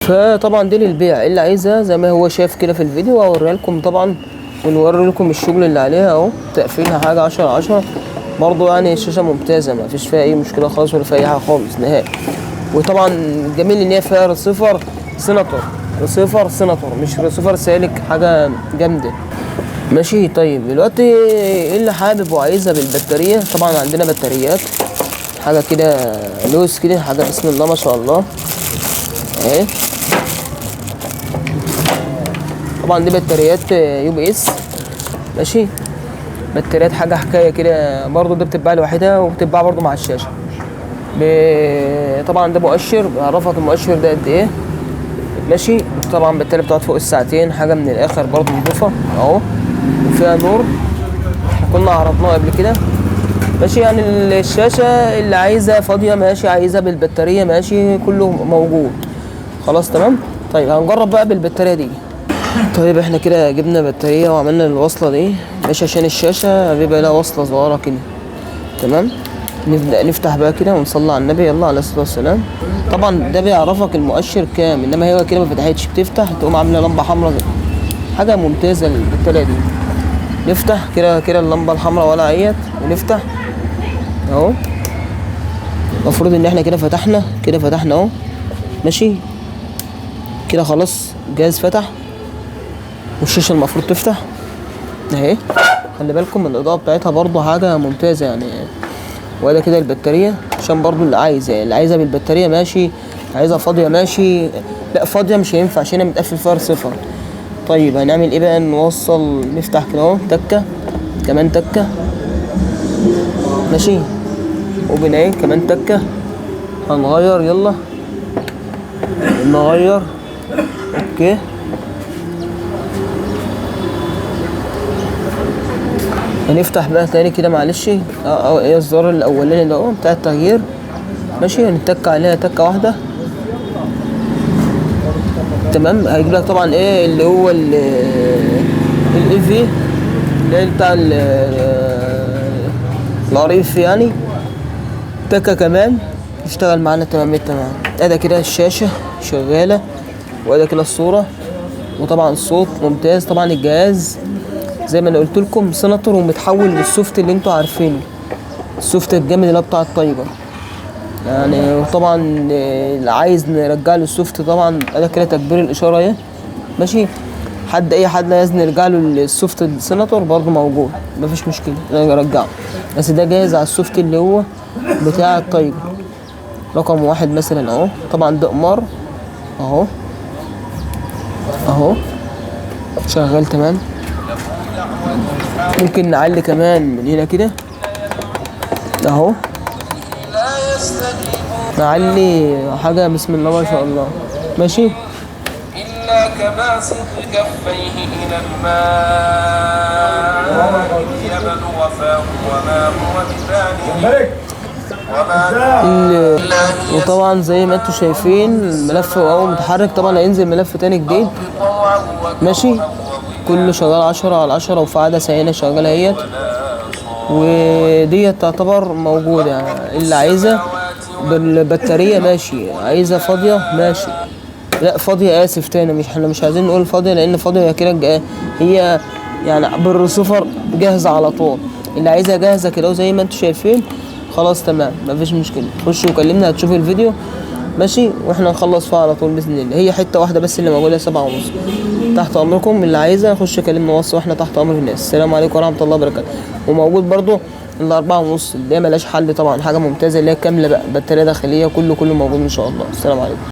فطبعا دي للبيع، اللي عايزها زي ما هو شايف كده في الفيديو هوريها لكم طبعا، ونوري لكم الشغل اللي عليها اهو. تقفيلها حاجة 10 10 برضو، يعني الشاشة ممتازة ما فيش فيها اي مشكلة خالص ولا فيها اي حاجة خالص نهائي. وطبعا الجميل ان هي فيها ريسيفر سيناتور، ريسيفر سيناتور مش ريسيفر سالك، حاجة جامدة. ماشي. طيب دلوقتي ايه اللي حابب وعايزها بالبطاريه؟ طبعا عندنا بطاريات حاجة كده لوز كده، حاجة بسم الله ما شاء الله اهي. طبعا دي بطاريات UPS. ماشي، بطاريات حاجة حكاية كده برضو، دي بتتباع لوحدها وبتتباع برضو مع الشاشة. طبعا ده مؤشر بيعرفك المؤشر ده قد ايه. ماشي. طبعا بالتالي بتقعد فوق الساعتين، حاجة من الاخر برضو نضيفه اهو، وفيها نور احنا كنا عرضناه قبل كده. ماشي. يعني الشاشة اللي عايزها فاضية ماشي، عايزها بالبطاريه ماشي، كله موجود خلاص تمام. طيب هنجرب بقى بالبطاريه دي. طيب احنا كده جبنا بطارية وعملنا الوصلة دي ماشي، عشان الشاشة بيبقى لها وصله صغيرة كده تمام. نبدا نفتح بقى كده ونصلي على النبي يلا عليه الصلاة والسلام. طبعا ده بيعرفك المؤشر كام، انما هي كده ما فتحتش، بتفتح تقوم عامله لمبة حمراء، حاجة ممتازة البطارية دي. نفتح كده كده اللمبة الحمراء ولا عيت، ونفتح اهو. المفروض ان احنا كده فتحنا، كده فتحنا اهو. ماشي كده خلاص الجهاز فتح، والشاشه المفروض تفتح اهي. خلي بالكم من الاضاءة بتاعتها برضو حاجة ممتازة يعني. ولا كده البطارية عشان برضو اللي عايز، يعني اللي عايزها بالبطاريه ماشي، عايزها فاضية ماشي. لا فاضية مش هينفع عشان هي متقفل فيها صفر. طيب هنعمل ايه بقى؟ نوصل، نفتح كده اهو تكه كمان تكه ماشي، وبين ايه كمان تكه. هنغير، يلا نغير. okay هنفتح بقى تاني كده معلش، ايه الزرار الاولاني ده اهو بتاع التغيير. ماشي هنتك عليها تكه واحدة تمام. هيجيب لك طبعا ايه اللي هو ال AV اللي هي بتاع ال RF يعني. تكه كمان اشتغل معانا تمام التمام. ادي كده الشاشة شغالة، وادي كده الصورة، وطبعا الصوت ممتاز. طبعا الجهاز زي ما انا قلت لكم سناتور ومتحول لل soft اللي انتوا عارفينه، ال soft الجامد اللي هو بتاع التايجر يعني. وطبعا اللي عايز نرجع له ال soft طبعا ادي كده تكبير الاشارة اهي. ماشي، حد اي حد عايز نرجع له ال soft السناتور برضه موجود، مفيش مشكلة نرجعه، بس ده جاهز على ال soft اللي هو بتاع التايجر رقم 1 مثلا اهو. طبعا ده قمار اهو اهو شغال تمام. ممكن نعلي كمان من هنا كده اهو، نعلي حاجة بسم الله ما شاء الله. ماشي. إلا كباسط كفيه إلى الماء ليبلغ فاه وما هو ببالغ. وطبعا زي ما انتم شايفين الملف اهو متحرك، طبعا هينزل ملف تاني جديد. ماشي، كله شغال 10 على 10، وفي عدسة هنا شغالة اهيت، وديت تعتبر موجودة يعني. اللي عايزها بالبطارية ماشي، عايزها فاضية ماشي، لا فاضية اسف تاني، مش احنا مش عايزين نقول فاضية لان فاضية كده هي يعني بالريسيفر جاهزة على طول. اللي عايزها جاهزة كده زي ما انتم شايفين خلاص تمام مفيش مشكلة. خش وكلمنا هتشوف الفيديو ماشي، واحنا نخلص فيها على طول باذن الله. هي حتة واحدة بس اللي موجودة 7.5، تحت امركم. اللي عايزها خش كلمنا وص، واحنا تحت امر الناس. السلام عليكم ورحمة الله وبركاته. وموجود برضو 4.5 اللي هي ملهاش حل طبعا، حاجة ممتازة اللي هي كاملة بقى، بطارية داخلية، كله موجود ان شاء الله. السلام عليكم.